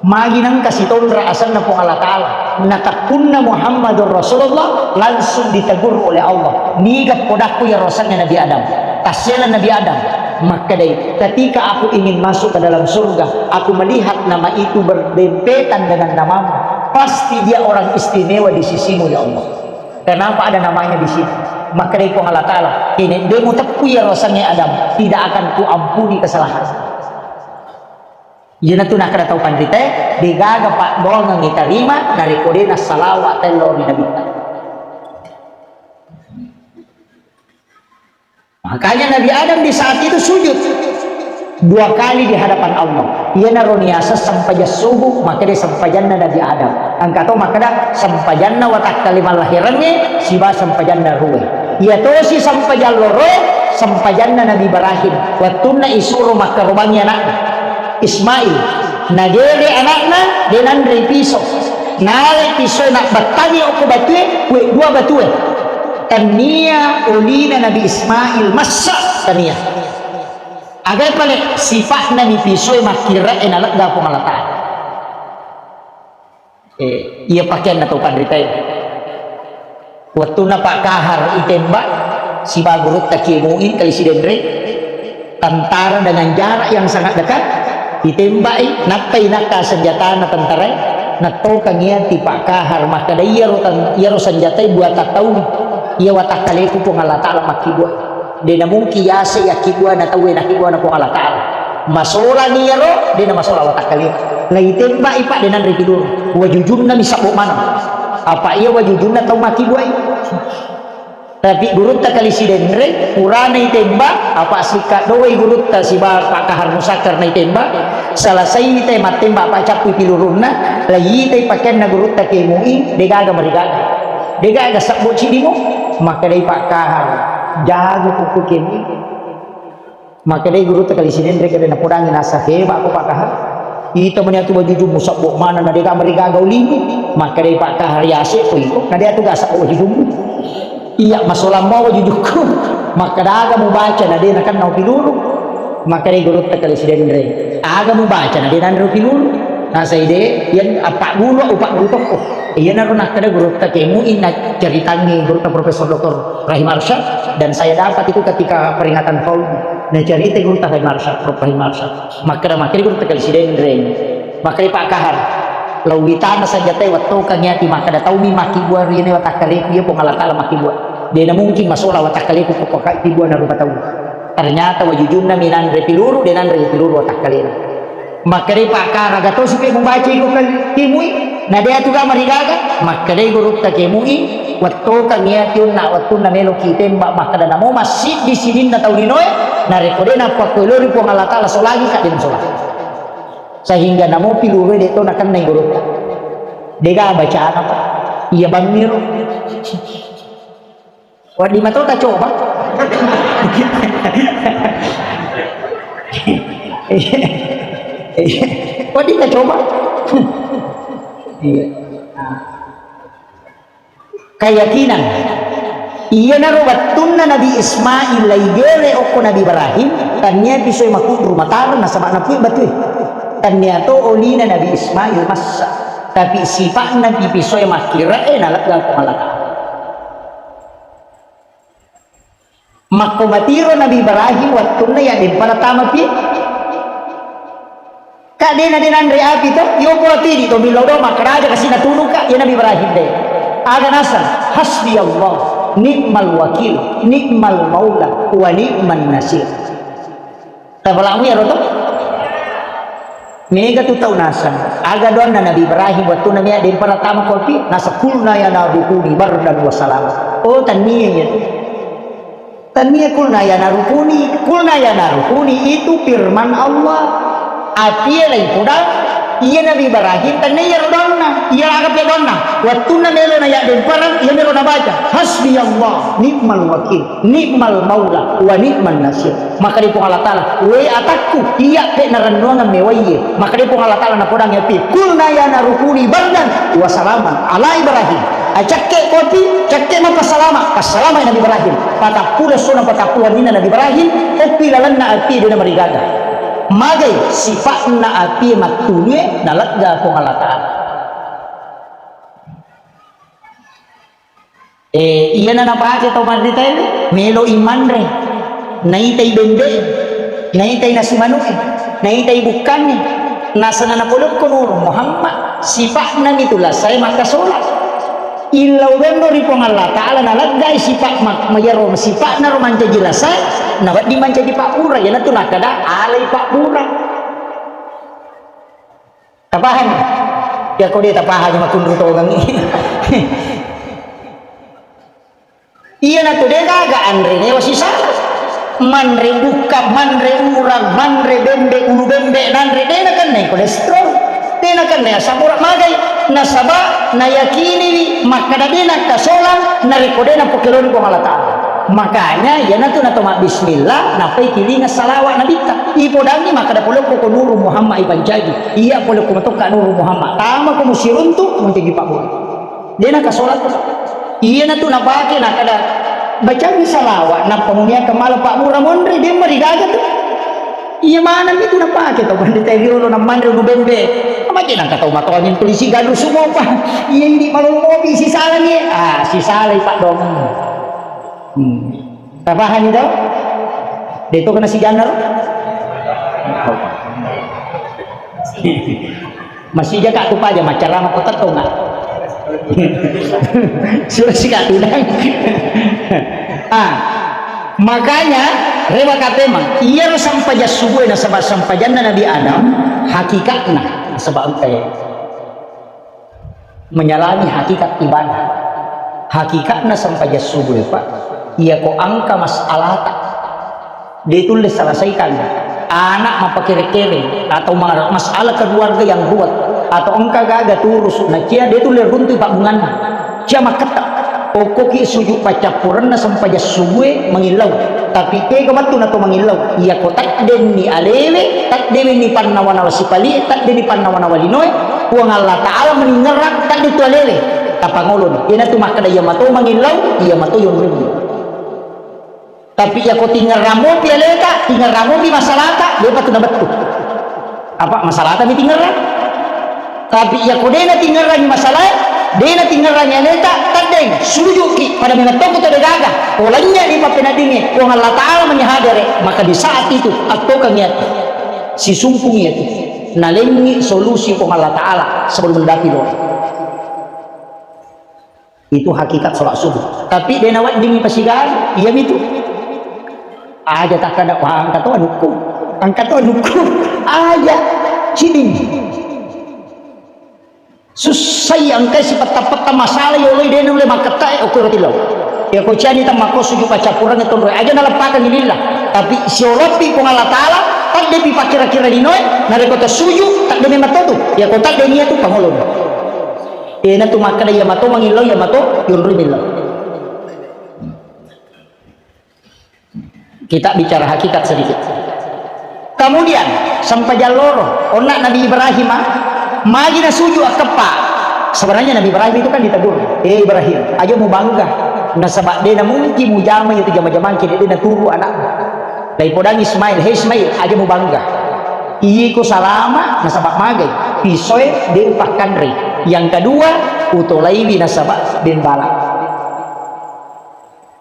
Magi nengka sitonra asenna Puang Allah Ta'ala. Nateppunna Muhammadur Rasulullah, langsung ditegur oleh Allah. Niga podakku iyaro asenna Nabi Adam. Tassiala Nabi Adam. Makkedai, ketika aku ingin masuk ke dalam surga, aku melihat nama itu berdempetan dengan namamu. Pasti dia orang istimewa di sisimu, ya Allah. Kenapa ada namanya di situ? Makkedai Puang Allah Ta'ala, "Ini demu teppu ya rasanya Adam, tidak akan kuampuni kesalahan." Iyanatu nakkeda tau panritae, degaga paddoangeng itarima narekko de nassalawa tello ri Nabitta. Makanya Nabi Adam di saat itu sujud dua kali di hadapan Allah. Iyanaro niaseng sempajang subuh, makkeda sempajanna Nabi Adam. Engka to makkeda sempajanna watakkale mallahirengnge siba sempajanna ruwe. Iya tosi sempajang loroe, sempajanna Nabi Ibrahim. Wettunna isuro makkarobangi anakna Ismail. Nagere anakna, de nanre piso. Nale pisoe nabbattangi okko batue, kue dua batue. Tania olina Nabi Ismail massa tania. Aga pale sifa'na mi pisoe makkira'e nalegga Puang Allah Ta'ala. Eh, iya pakeanna tau panritae. Wettunna Pak Kahar itembak sibawa gurutta Kiai Muin Kali Sidenreng, tentara dengan jarak yang sangat dekat, itemba'i, nappai nakka senjatana tentarae, nattokang iyati Pak Kahar, makkeda, "Iyaro tan-, iyaro senjatae buatan tau, iya watakkaleku Puang Allah Ta'ala makkibua. De namungkin yase yakkibua na tauwe nakkibua na Puang Allah Ta'ala. Masolangi iyaro, de namasola watakkale." Laitemba'i, Pak, de nanre piluru. Wajujunna mi sabbo maneng. Apa iya wajujunna tau makkibuai. Tapi gurutta Kali Sidenreng, purana itembak, apa sikka doai gurutta siba Pak Kahar Musakkar na itembak, selesai te mattembak, apa cappui pilurunna, laitai pakeanna gurutta Kiai Muin, degaga marigaga. Degaga sabbo cidimu, makkedai Pak Kahar, jago kuku Kiai Muin. Makkedai gurutta Kali Sidenreng, kede napodangi nasa heba ko Pak Kahar. Ita mani atu wajujummu sabbo mana na dega marigaga ulimu. Makkedai Pak Kahar, yase ko iko, na de atu ga sabbo wajujummu. Iya, masolammo wajujukku. Makkeda aga mubaca na de nakenna upiluru. Makkedai gurutta Kali Sidenreng, aga mubaca na de nanre upiluru. Nasai de, yen appagguru, upagguru tokko. Iyanaro nakkeda gurutta Kiai Muin, naceritangi gurutta Profesor Doktor Rahim Arsyad, dan saya dapat itu ketika peringatan Paul. Nacarita gurutta Rahim Arsyad, Prof Rahim Arsyad. Makkeda, makkeda gurutta Kali Sidenreng. Makkeda Pak Kahar. Laulitana senjatae wettukang iyati, makkeda taumi makkibua ri ene watakkaleku, iya Puang Allah Ta'ala makkibua. De namungkin masola watakkaleku ko pakibua na rupa tau. Ternyata wajujunna mi nanre piluru, de nanre piluru watakkalena. Makkedai Pak Kahar, aga tosi pe mubaca iko Kiai Muin, na de atu ga marigaga? Makkedai gurutta Kiai Muin, wettokang iyati onna wettunna meloki tembak, makkeda namo massiddi sininna tau linoe, narekko de nappakkuelori Puang Allah Ta'ala solangi ka, de nasola. Sehingga namo pilurue de to nakennai gurutta. Dega bacana, Pak. Iya bammiro. Wedding mato tacoba. Wedding tacoba. Iya. Nah. Keyakinan. Iyanaro wettunna Nabi Ismail laigere okko Nabi Ibrahim, tania pisoe makudru matara nasaba napui batue. Tania to olina Nabi Ismail massa. Tapi sifa'na pi pisoe makkira'e nalegga ko malaka. Makko matiro Nabi Ibrahim wettunna yaddempa natama pi. Ka dena, dena nanre api to, yo pura tidi to, millau do makkaraja kasi natunuka, ya Nabi Ibrahim de. Aga nasang, hasbi Allah, ni'mal wakil, ni'mal maula, wa ni'man nasir. Tapalamu ya roto? Mega tu tau nasang. Aga doanna Nabi Ibrahim wettunna mea dempara tama kopi, nasa kulna ya naru kuni bardan wa salam. Oh, tania ya tu. Tania kulna ya naru kuni, kulna ya naru kuni itu firman Allah. Api lai podang, iya Nabi Ibrahim, tania ya rodonna, iya aga pe donna. Wettunna melo na ya dempara, iya melo na baca. Hasbi Allah, ni'mal wakil, ni'mal maula, wa ni'man nasir. Makkeda Puang Allah Ta'ala, "We atakku, iya pe narennuangeng mewaiye." Makkeda Puang Allah Ta'ala napodangi api, "Kulna ya naru kuni bardan wa salaman ala Ibrahim." Acakke kopi, cakke mapassalama, passalama Nabi Ibrahim. Patappulo essona patappulo wenninna Nabi Ibrahim, okki lalenna api dena marigaga. Magai sipa'na api mattulue nalegga Puang Allah Ta'ala. Eh, iyana napake tau marritae, melo i manre. Naitai bembe, naitai nasu manu'e, naitai bukkangnge. Nasana napolokko Nur Muhammad, sipa'na mitu lasae makkasola. Illau benro ri Puang Allah Ta'ala naleggai sipa' ma-, mayaro sipa'na ro mancaji lasae, nawedding mancaji pabbura, iyanatu nakkeda alai pabbura. Tapahang? Iya ko de' tapahang makunru tongengngi. Iyanatu de' gaga anre newa sisala. Manre bukka, manre urang, manre bembe, ulu bembe nanre de' nakennai kolesterol. De' nakennai asam urat magai. Nasaba nayakiniwi makkeda de' nakkasolang narekko de' napokelori Puang Allah Ta'ala. Makanya iyanatu nato mabbismillah, napai kilinga salawa nabitta. Ipodangi makkeda polokko ko Nuru Muhammad ipancaji. Iya polokko matokka Nuru Muhammad. Tama ko musiruntu, muncaji pabbura. De' nakasolat. Iyanatu napake nakkeda bacangi salawa, nappa muniaka mala pabbura monri, de' marigaga tu. Iya maneng itu napake tau manre teh riolo, namanre ulu bembe. Maje nangka tau matoa ni polisi galu sumopa. Iya idi malolo mopi sisalani. Ah, sisalai paddongeng. Hmm. Tapahani tau? De' to kena sijanna ro? Masija ka tu paja macarama ko tettonga. Sudah sika tudang. Ah, makanya rewa katema, iyaro sampajang subuh nasaba sampajanna Nabi Adam, hakikatna nasaba engka menyalami hakikat ibadah. Hakikatna sampajang subuh, Pak, iyako engka masalata, de' tulle selesaikan. Anak mappakere-kere atau ma-, masalah keluarga yang ruwet atau engka gaga turus, na cia de' tulle runtu pabbunganna. Cia makketta. Okkoki sujud paccappurenna sampajang subuh mangillau. Tapi tega wettu nato mangillau, iyako taddenni alewe, taddenni pannawa-nawa sipali, taddenni pannawa-nawa linoe, Puang Allah Ta'ala meningerang, tadde tu alewe. Tapangoloni. Iyanatu makkeda iya mato mangillau, iya mato yonroi. Tapi iyako tingerang mopi aleta, tingerang mopi masalata, depa tu nabettu. Apa masalata mi tingerang? Tapi iyako de' natingerrangi masalae, de' natingerrangi aleta, teddeng, sujuki, pada memang toko to degaga. Polanya di pappeneddingnge, Puang Allah Ta'ala mani hadere, maka di saat itu, attokangi ati, sisumpungi ati, nalengngi solusi Puang Allah Ta'ala sebelum mendapi doa. Itu hakikat sholat subuh. Tapi de' naweddingi pasigaru, iya mitu. Aja takkada, wah, engka to anukku. Engka to anukku. Aja. Siding. Sussai engkai sipetta-petta masalah yoloi de' nulle makkettae okko roti lau. Iya ko ciani tammakko sujud paccappurengnge tonroi. Aja naleppakengngi lillah. Tapi sioloppi Puang Allah Ta'ala, taddepi pakkira-kira linoe, narekko tassuju, tadde memang totu. Iya ko tadde nia tu pangoloni. Iyanatu makkeda iya mato mangillau, iya mato yonroi millau. Kita bicara hakikat sedikit. Kemudian, sempajang loro, onna Nabi Ibrahim, ah, magi nasuju akkeppa. Sebenarnya Nabi Ibrahim itu kan ditegur, "Eh Ibrahim, aja mu bangga. Nasaba de' namungkin mujama itu jama-jamangki, de' naturu anakmu." Lai podang Ismail, "Hei Ismail, aja mu bangga. Iko salama nasaba magai, pisoe de' upakkanre. Yang kedua, utolaiwi nasaba bembala."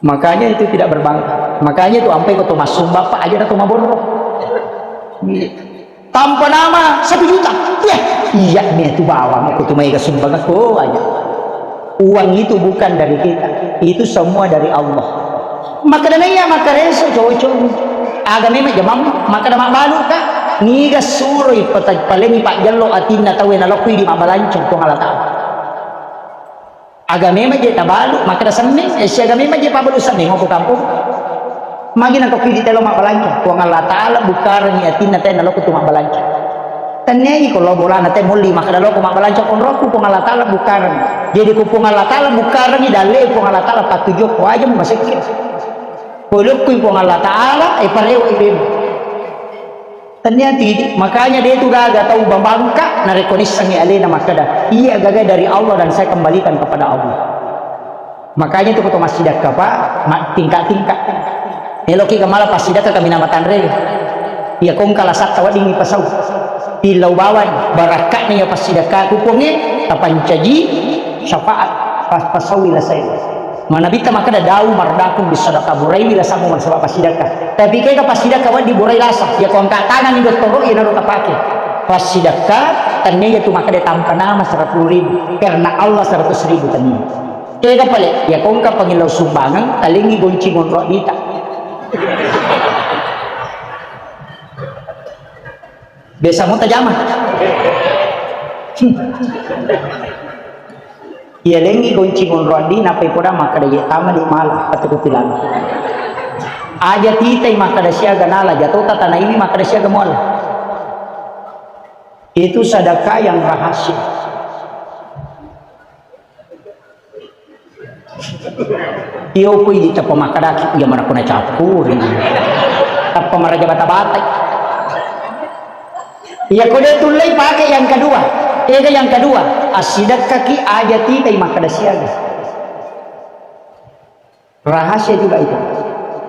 Makanya itu tidak berbangga. Makanya itu ampai ko to massumba, Pak, aja na to maborro. Tanpa nama satu juta. Ya, iya, nia tu bawang ko tu maega sumbangko aja. Uang itu bukan dari kita. Itu semua dari Allah. Makkeda naiya makkareso cocok. Aga memang jamang, makkeda mabbalu ka. Niga suroi pata-, palengi pajjello atinna tauwe nalokko di mabbalanca Puang Allah Ta'ala. Aga memang je tabalu, makkeda senneng, eh, siaga memang je pabalu senneng, okko kampung. Magi nako kidi telo mabbalanca, Puang Allah Ta'ala bukkarengi atinna tena loko tu mabbalanca. Tenniai ko lo bolana te mulli, makkeda loko mabbalanca konrokku, Puang Allah Ta'ala bukkareng. Jadi ko Puang Allah Ta'ala bukkarengi dalle, Puang Allah Ta'ala pattuju ko aja masekke. Ko lokku Puang Allah Ta'ala, eh, parewa ibem. Tennia tidi, makanya de tu gaga tau babangka narekko nissengngi alena makkeda, "Iya gaga dari Allah dan saya kembalikan kepada Allah." Makanya tu ko to massidakka, Pak, ma-, tingkat-tingkat. Eloki ga mala passidakka kaminang matanre. Iya kongka lasatta weddingi pasau. Tillau bawang barakka'na iya passidakka ku Puangnge, tapancaji syafaat pas-, pasaui lasai. Manabitta makkeda, "Dau mardakung bisadaka, buraiwi lasammu nasaba passidakka." Tapi kega passidakka wedding burai lasa, iya ko angka tanganni dottoro, iyanaro tapake. Passidakka, tennia iya tu makkeda tampa nama seratus ribu, karena Allah seratus ribu tennia. Kega pale, iya ko engka pangillau sumbangeng, talengngi gonci monro addita. Biasa mo tajama. Iya lengngi gonci monro addi, nappai podang makkeda, "Iya tama di mala, atau kupilang." Aja titai makkeda siaga nala, jatota tanah ini makkeda siaga muala. Itu sedekah yang rahasia. Iyo, pui tappa makkedaki, iya mana kuna cappuri. Tappa maraja bata-batai. Iya, ko de tullei pake yang kedua. Ega yang kedua, assidekkaki aja titai makkeda siaga. Rahasia juga itu.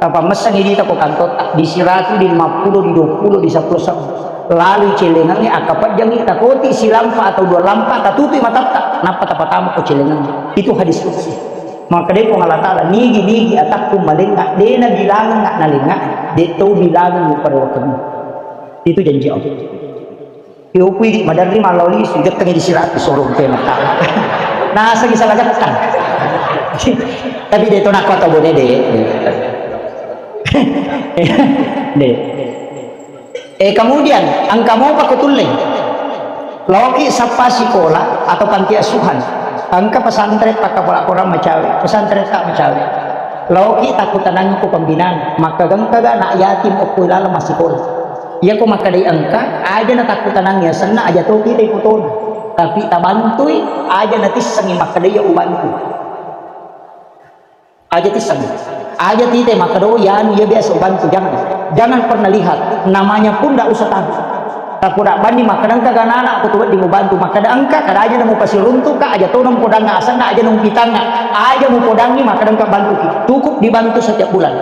Tappa messangi dita ko kantotta, di siratu, di lima puluh, di dua puluh, di seppulo sebbu. Lalui celengangnge, akkapejjangngi, takoti silampa atau dua lampa, tatutui matatta, nappa tapatama ko celengangnge. Itu hadis qudsi. Makkedai Puang Allah Ta'ala, "Nigi-nigi atakku malengnga, de nabilangengnga nalengnga, de tau bilangengngi pada wakkenna." Itu janji Allah. Iyopui di maderri mallau lisu, igettengi di siratu sorong pe mata. Nasengi salah gettang. Tapi de to nakko atau bone de. De. Eh, kemudian engka mopa ko tulleng. Laoki sappa sikola atau panti asuhan. Engka pesantren pakkapola-pola macawe, pesantren tak macawe. Laoki takkutanangi ko pembinaan, makkagengkaga anak yatim okko laleng massikola. Iyako makkedai engka, aja natakkutanangi asenna, aja to pitai fotona. Tapi tabantui, aja natissengi makkedai iya ubantu. Aja tissengi. Aja titai makkeda, "Oh, iya anu, iya biasa ubantu." Jangan. Jangan pernah lihat. Namanya pun ndak usah tahu. Tapoda bandi makkeda engka ganana aku tu wedding ubantu. Makkeda engka, kada aja namu pasiruntuka, aja to namu podangnga asenna, aja namu pitangnga. Aja mupodangngi makkeda engka bantuki. Cukup dibantu setiap bulan.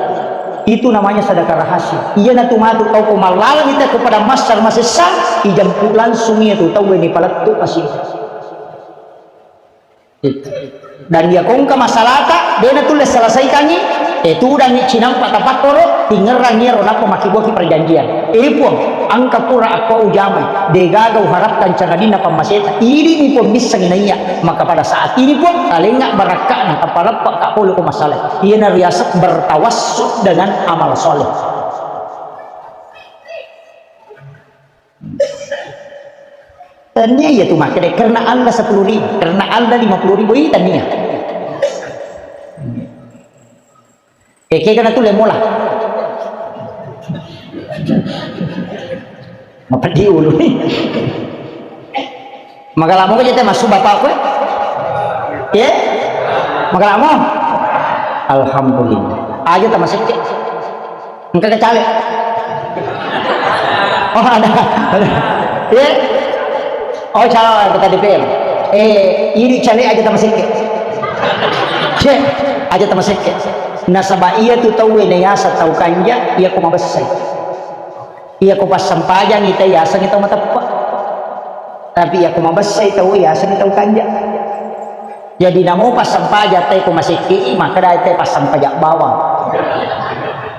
Itu namanya sedekah rahasia. Iyanatu matu tau ko mallaleng ita ko pada massar masessa, ijemput langsung iya tu tau ini palettu pasir. Itu. Dan iya kongka masalata, de natulle selesaikangi, eh, tudangi cinampa tapakkoro, tingerrangi ero nappa makkibuaki perjanjian. Eh, Puang, engka pura akko ujamai, de gaga uharapkan cagadinna pammaseta. Ini ni Puang missengi naiya. Maka pada saat ini, Puang, talengnga barakka'na, tapaleppa ka pole ko masalah. Iyana riaseng bertawassul dengan amal soleh. Tania iya tu makkeda, karena Allah sepuluh ribu, karena Allah lima puluh ribu, ih, tania. Eh, kega na tu le mola. Mapeddi ulu ni. Magalamo aja teh masuk bapakku, eh? Ye? Magalamo? Alhamdulillah. Aja tamasekke. Engka ke caleg? Oh, ada. Ada. Ye? Oh, calon anggota D P R. Eh, ini caleg aja tamasekke. Cek, aja tamasekke. Nasaba iya tu tauwe nayasa tau kanja, iya ko mabessai. Iya ko passampajangi tau yasengngi tau mateppa. Tapi iya ko mabessai tau yasengngi tau kanja. Jadi namo passampajang tau ko masekke, makkeda tau passampajang bawang.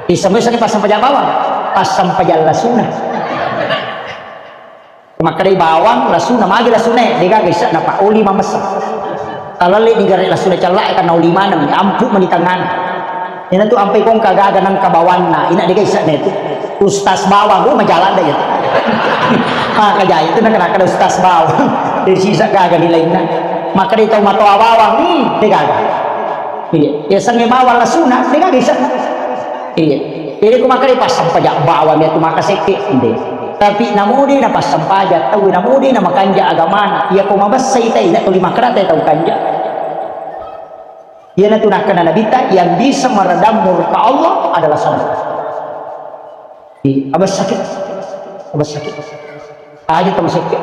Isemmi sengngi passampajang bawang, passampajang lasuna. Makkedai bawang, lasuna, magi lasuna, degaga issenna, Pak, oli mamessa. Talalle digare lasuna cella, karena oli maneng, ampu mani tangana. Ina tu ampai kongka gaga nangka bawanna, ina dega issenna tu. Ustaz bawang, oh, majalan dah ya. Maka jaya tu nakana kada ustaz bawang. Dari sisa gaga nilainna. Makkedai tau matoa bawang, hmm, degaga. Iya, ya sange bawang lasuna, degaga issenna. Iya. Jadi ku makkedai passampajang bawang ya tu maka sekke, inde. Tapi namode na passampajang tau, namode na makanja agamana. Iya ko mabessai tai, na tuli makkeda tai tau kanja. Iyanatu nakkeda Nabitta, yang bisa meredam murka Allah adalah salat. Iya, abessaki. Abessaki. Aja tau sekke.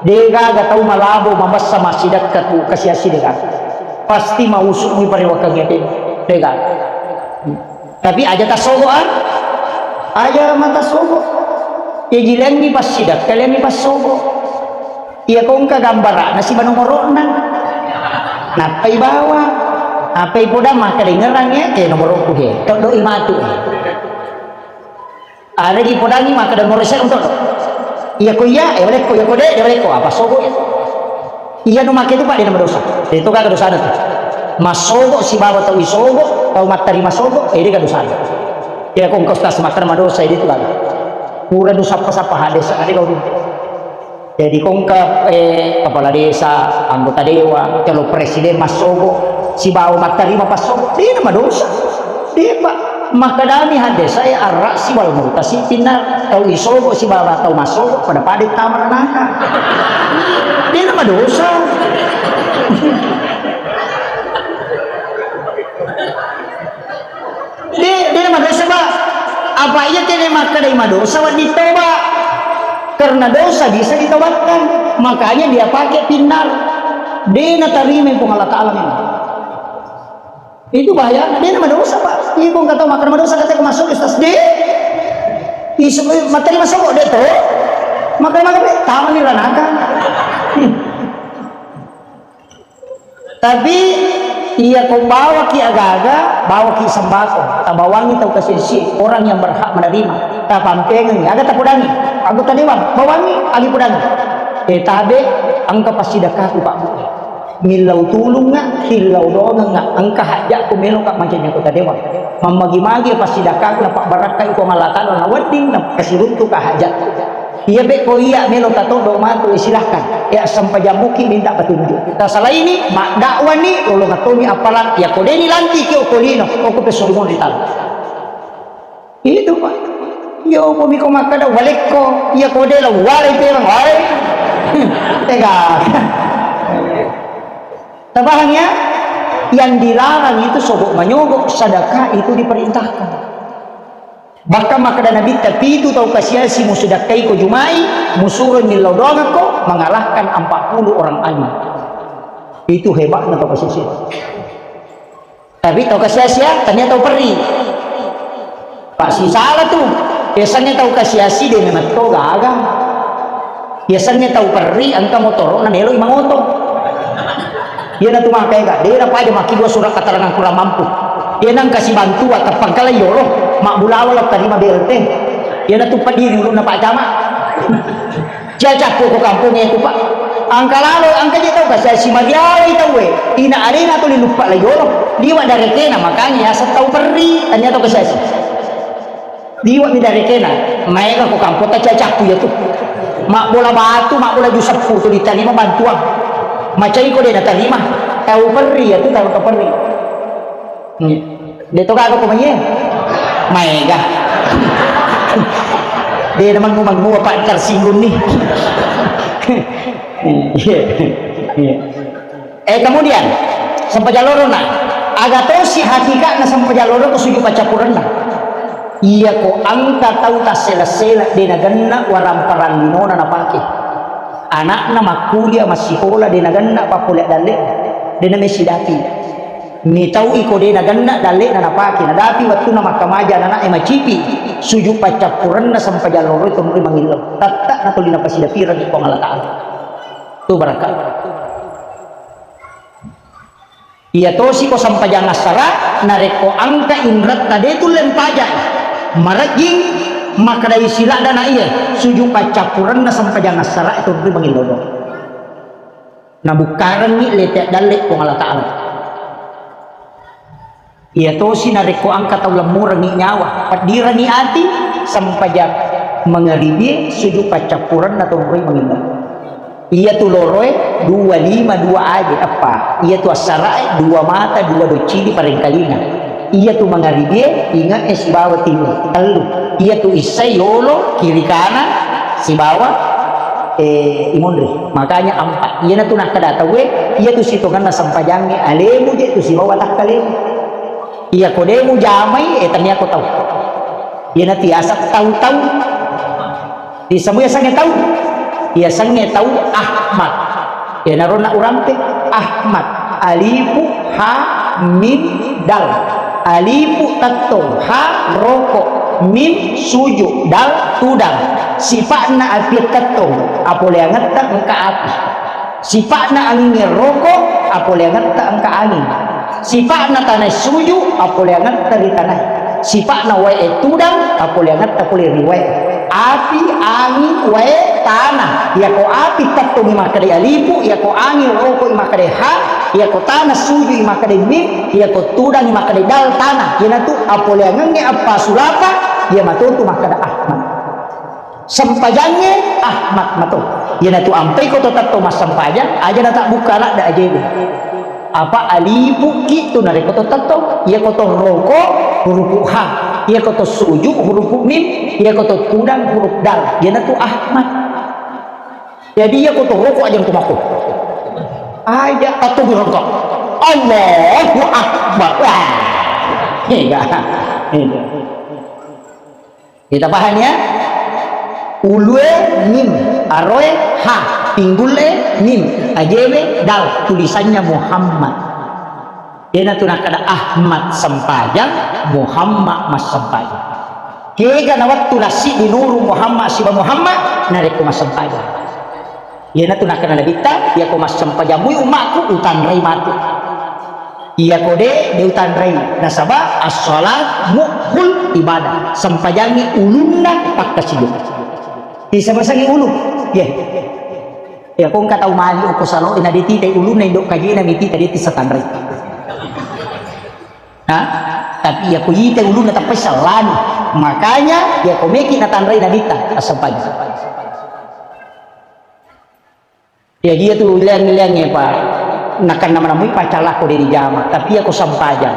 Degaga tau malabo mabessa massidakka tu kasiasi degaga. Pasti mausu'mi parewakangnge te. Dega. Tapi aja tasogo, ah. Aja matasogo. Ya jilengi passidakka, lengi passogo. Iya kongka gambara'na siba nomoro'na. Nappai bawa. Nappai podang makkadengngerang ya, eh, nomoro'ku he. Toddo'i matu. Aregi podangi makkeda nomoro' seddi untuk. Iya ko iya, eh, walekko, iya ko de', de' walekko. Apa sogo ya? Iya nu make tu, Pak, de' namadosa. Itu kan dosana tu. Masogo sibawa tau isogo, tau mattarima sogo, eh, de' kan dosana. Iya ko engka ustaz makkeda madosa, eh, de' tu kan. Pura nu sappa-sappa hadis, ada kau. Jadi kongka, eh, kepala desa, anggota dewan, calon presiden massogo, sibawa mattarima passogo, de'na madosa. De'pa. Makkedami haddesae, arra'si wal murtasi pinna tau isogo sibawa tau massogo pada-pada tama ranaka. De'na madosa. De', de' madosa, Pak. Apa iya tene makkedai madosa wedding toba? Karena dosa bisa ditobatkan. Makanya dia pakai pinnar. De' natarima Puang Allah Ta'ala memang. Itu bahaya. De' madosa, Pak. Iya, Puang kata makkeda madosa, kata masuk Ustaz. De'. Isu materi masuk kok de' to. Makkeda makkeda tamani ranaka. Hmm. Tapi iya ko bawaki aga-aga, bawaki sembako, tabawangi tau kasiasi, orang yang berhak menerima, tapampengengi, aga tapodangi, anggota dewan, bawangi, agi podangi. Eh, tabe, engka passidakkaku, Pak. Millau tulungnga, tillau doangengnga, engka hajjakku meloka mancaji anggota dewan. Mammagi-magi passidakkaku, napabbarakkai Puang Allah Ta'ala, nawedding, nakasiruntuka hajjakku. Iya, be, ko iya melo tatoddo matu, eh, silahkan. Eh, assempajang muki minta petunjuk. Tasalaini, maddakwani, lolong tommi appalang, iya ko deni lanti ki okko lino, okko pesurumon ri talo. Itu, Pak. Iya, okko miko makkeda, walekko, iya ko de la walai perang, walai. Hmm, tega. Tabahang ya? Yang dilarang itu sogo manyogo, sedekah itu diperintahkan. Bahkan makkeda Nabitta, pitu tau kasiasi musidakkaiko Juma'i, musuroi millau doangekko, mengalahkan empat puluh orang alim. Itu hebatnya tau kasiasi. Tapi tau kasiasi ya, tania tau perri. Pak sisala tu, biasanya tau kasiasi de memang to gaga. Yasengnge tau perri engka motoro'na meloi mangoto. Iyana tu maka ega, de napaja makkibua surat keterangan kurang mampu. Iyana engka sibantua teppangkala yolo, mabbulawa lao tarima B L T. Iyana tu pediri ulunna Pak Camat. Cia cappu ko kampongnge tu, Pak. Engka lalo, engka je tau kasiasi mariawai tauwe. Ina alena tu liluppa la yolo. Liwa darekena, makanya yaseng tau perri, tania tau kasiasi. Liwa mi darekena, maega ko kampota cacappu iya tu. Mabbola batu, mabbola juseppu tu ditarima bantuang. Macai ko de natarima, tau perri iya tu, tau perri. Hmm. De to gaga ko maie. Maega. De na mengu-mengu apa tersinggung nih. Iya. Iya. Eh, kemudian, sempajang lorona, aga tosi hakikatna sempajang loro ko suju paccappurenna. Iya ko engka tau tassela-sela, de nagenna waramparang linona napake. Anakna makkulia, massikola, de nagenna pappolia dalle, de namessi dapi. Mitau iko de nagenna dallena napake, nadapi wettunna makkamaja anana'e macipi, suju paccappurenna sempajang loro tonroi mangillau. Tatta natuli napasidapirengngi Puang Allah Ta'ala. Tu barakka. Iya tosi ko sempajang assara, narekko engka inretta de tulle mpaja, marejjing makkedai siladda na iye, suju paccappurenna sempajang assara e tonroi mangillau doang. Nabukkarengngi lete dalle Puang Allah Ta'ala. Iya tosi narekko engka tau lemmurengngi nyawa, peddirengngi ati, sempajang mangaribie suju paccappurenna tonroi mangillau. Iya tu loroe dua lima dua aje, eppa. Iya tu assarae dua mata, dua doccili parengkalinga. Iya tu mangaribie inge'e sibawa timur, tellu. Iya tu issai yolo, kiri kanan, sibawa, eh, imunri. Makanya empat. Iyana tu nakkeda tauwe, iya tu sitongenna sempajangnge alemu je tu sibawa takkalemu. Iya ko de mujamai, eh, tania ko tau. Iyana tiasa tau-tau. Disebut yasengnge tau. Yasengnge tau Ahmad. Iyanaro na urampe Ahmad. Alifu, ha, mim, dal. Alifu tettong, ha roko, mim suju, dal tudang. Sipa'na api tettong, apoleangetta engka api. Sipa'na anging roko, apoleangetta engka anging. Sipa'na tanai suju, apoleangetta ri tanai. Sipa'na wae tudang, apoleangetta pole ri wae. Api, anging, wae, tana. Iyako api tettongi makkeda alifu, iyako anging rokoi makkeda ha, iyako tana sujui makkeda mim, iyako tudangi makkeda dal tana. Iyanatu apoleangengnge appasulapa, iya matotu makkeda Ahmad. Sempajangnge Ahmad mato. Iyanatu ampai ko to tetto massempajang, aja natabbukka ladde ajebe. Apa alifu ki tu narekko to tetto, iyako to roko hurupu ha, iyako to suju hurupu mim, iyako to tudang hurup dal. Iyanatu Ahmad. Jadi iyako to roko aja ko mako. Aja tatto roko. Allahu Akbar. Wah. Hega. Hega. Kita paham ya? Ulue mim, aroe ha, pinggule mim, ajewe dal, tulisannya Muhammad. Dena tu nakkeda Ahmad sempajang, Muhammad massempajang. Kega na wettu nassiddi nuru Muhammad siba Muhammad, narekko massempajang. Iyanatu nakkeda Nabitta, iyako massempajang mui ummakku, utanrai matu. Iyako de, de utanrai. Nasaba as-shalat mukhul ibadah. Sempajangnge ulunna pakkasiwiang. Isa masengngi ulu. Ye. Iyako engka tau mali okko salo, na de titai ulunna indo kajena mi tita de tissa tanrai. Ha? Tapi iyako ita ulunna tappa sallani. Makanya iyako meki natanrai Nabitta, assempajang. Jaji iyatu leang-leangnge, Pak, nakenna manamui paccallakko de dijama, tapi iyako sempajang,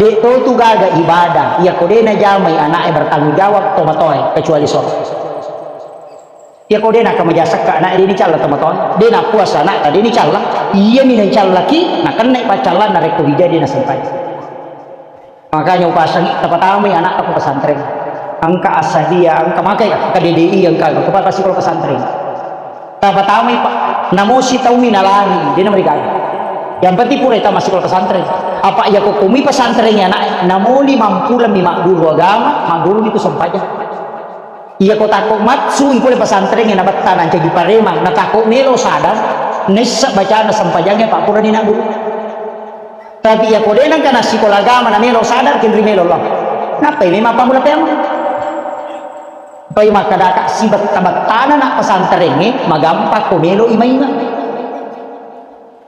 de to tu gaga ibadah, iyako de najamai anaknya bertanggung jawab tomatoae, kecuali sholat. Iyako de nakamaja sekka anaknya de nicalla tomatoae, de napuasa anakta de nicalla, iyami naicallaki, nakennai paccallanna rekko bija de nasempajang. Makanya upasangi, tapatamai anakta ko pesantren. Engka Assadia, engka makai, engka D D I, engka, engka pasti ko pesantren. Tapatamai, Pak, namosi taumi nalari, de namarigaga. Yang penting pura tama sikola pesantren. Apa iya ko kumi pesantren ya, nak, namoli mampulang mi magguru agama, magguru itu sempajang. Iya ko tako matsu i pole pesantren ya, nabetta nancaji paremang, natako melo sadar, nessa bacana sempajangnya, Pak, pura ni nak guru. Tapi iya ko de nengka nassikola agama na melo sadar, kenri melo Allah. Nappai memang pammula peang. Pai makkadaka sibetta-bettana nak pesantrengnge, magampang ko melo ima-ima.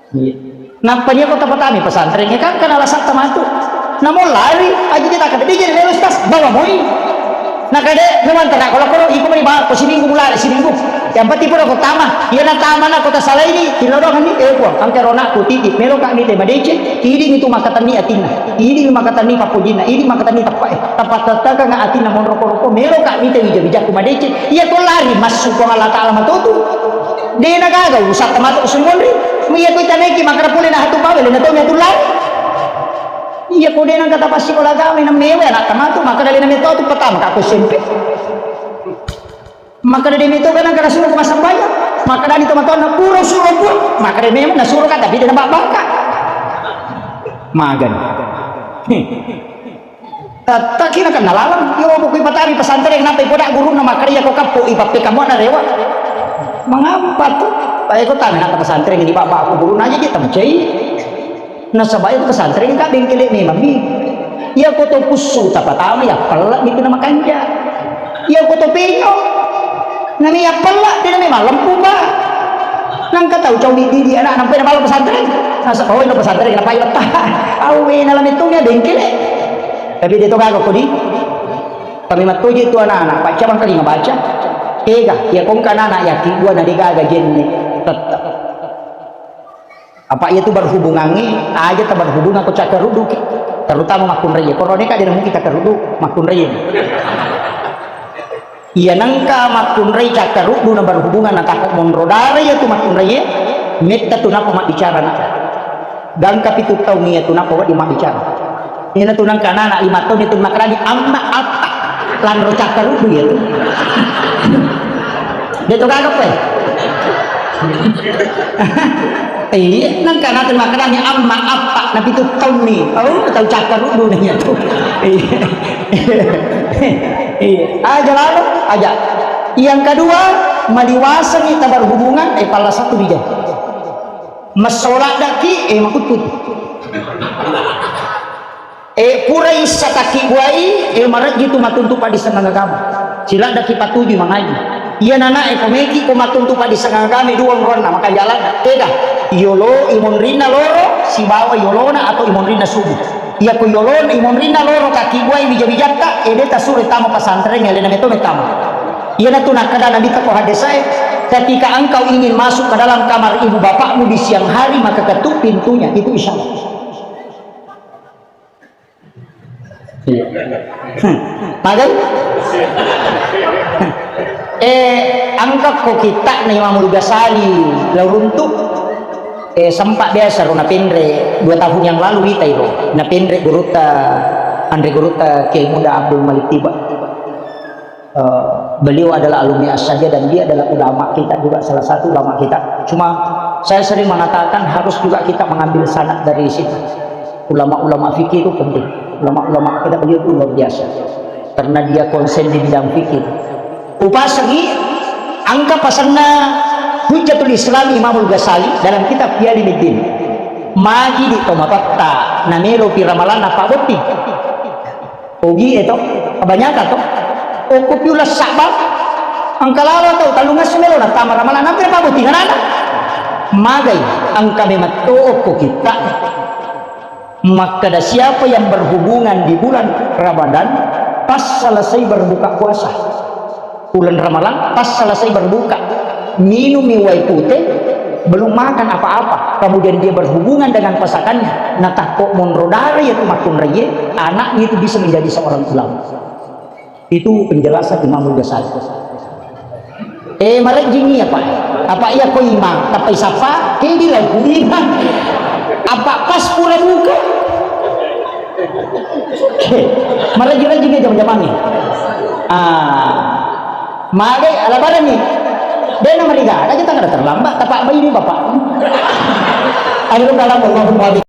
Iya. Nappa iya ko tapatami pesantrengnge, kan kana alasatta matu. Namo lari, aja kita kata, "Dia jadi melo, Ustaz, bawa moi." Nakade, memang tara kalau kalau iko mani ba, ko siminggu mulai siminggu. Yang penting pura ko tama, iya na tama na kota salaini, tilo doang ni, eh, Puang, angke rona ku titi, melo kami te madece, idi itu makatanni atinna, idi makatanni papojinna, idi makatanni tappa, eh, tappa tattaka nga atinna monro ko, melo kami te wija-wija ku madece, iya ko lari masuk Puang Allah Taala matotu. De na gaga urusatta matu sumondri, iya ko itaneki makara pole na hatu pawe, le na to mi atu lari. Iya ko de nengka tapassikola agama, na mewa anak tamatu, makkada de na meto tu pertama ka ko S M P. Makkada de meto kan nengka nasuro ko massempajang. Makkada ni tomatoanna pura suro pun. Makkada memang nasuro ka tapi de na babbaka. Magan. Heh. Tattaki na kenna laleng. Yo buku ipatari pesantren kenapa ipoda gurunna makkada iya ko kappo ipappekamuanna rewa. Mengapa tu? Pai ko tana na pesantren ini bapak aku gurunna aja kita mencai. Nasaba iya ko pesantren ka bengkele memang mi. Iya ko to pussu tapatama ya pella mi tu na makanja. Iya ko to penyo. Nami ya pella de na memang lempu, Pak. Nangka tau cau di, di, di anak nampai na balo pesantren. Nasa oh ino pesantren kenapa iya ta. Awe na lametu ya bengkele. Tapi de to gaga ko di. Kami matoje tu anak-anak, Pak, cabang kali ngabaca. Ega, iya ko engka anak-anak yakin dua na de gaga jenne. Tetap. Apa iya tu berhubungangngi, aja ta berhubungan ko cakkaruddu ki. Terutama makkunrai. Ko rone ka de na mungkin cakkaruddu, makkunrai. Iya nengka makkunrai cakkaruddu na berhubungan na tako monro dara iya tu makkunrai. Metta tu napa mabbicara na. Gangka pitu taung iya tu napa wedding mabbicara. Ina tu nengka anak-anak lima taung itu makarani amma apa lanro cakkaruddu iya tu. De to gaga pe. Iya, nangka nate makkedani amma appa na pitu taunni. Oh, tau cakkaruddu na iya tu. Iya. Iya. Aja lalo, aja. Yang kedua, maliwasangi tabarhubungan, eh, palla satu bijang. Massoladaki, eh, makuttu. E, pura issa takkibuai, e, marejji tu matuntu paddissengeng agama. Siladdaki patujui mangaji. Iya nana e, ko meki ko matuntu paddissengeng agama, dua onronna, maka jalan tega. Yolo imonrinna loro, sibawa yolona atau imonrinna subuh. Iya ko yolo imonrinna loro takkibuai bija-bijatta, e, de tasuro tama pesantren, alena meto metama. Iya natu nakkeda Nabi ko hadis e, ketika engkau ingin masuk ke dalam kamar ibu bapakmu di siang hari, maka ketuk pintunya, itu isyarat. Iya. Hmm. Magai? Eh, engka ko kitta'na Imamul Ghazali lao runtu. Eh, sempat biasa ro napenre dua tahun yang lalu, witai ro. Napenre gurutta, anre gurutta Kiai Muda Abdul Malik Tiba. Eh, beliau adalah alumni Assaja dan dia adalah ulama kita juga, salah satu ulama kita. Cuma saya sering mengatakan harus juga kita mengambil sanad dari situ. Ulama-ulama fikih itu penting. Ulama-ulama kita, beliau itu luar biasa. Karena dia konsen di bidang fikih. Upasengi, engka pasenna Hujjatul Islam Imamul Ghazali dalam kitab I'lam Bid Din. Magi di tomatoatta, namelo pi ramalanna pabotting. Ogi e to, kebanyakan to. Okko piula Sya'ban, engka lalo tau tallung esso melo nattama ramalan, nampira pabotting anana. Magai, engka memang to okko kitta. Makkeda siapa yang berhubungan di bulan Ramadan, pas selesai berbuka puasa. Bulan Ramalang, pas selesai berbuka, minumi wae pute, belum makan apa-apa, kemudian dia berhubungan dengan pasangannya, natakko monro dara iya tu makkunraie, anaknya itu bisa menjadi seorang ulama. Itu penjelasan Imamul Ghazali. Eh, marejjing iya, Pak. Apa iya ko imang, tapi sapa? Kedi lau ku imang. Apa pas pura buka? Marejjing-rejjing ya jam-jam ni. Ah, magai ala barani. Dena mariga, aja tangga terlambat, tapak bayi ini bapak. Akhirnya dalam Allahumma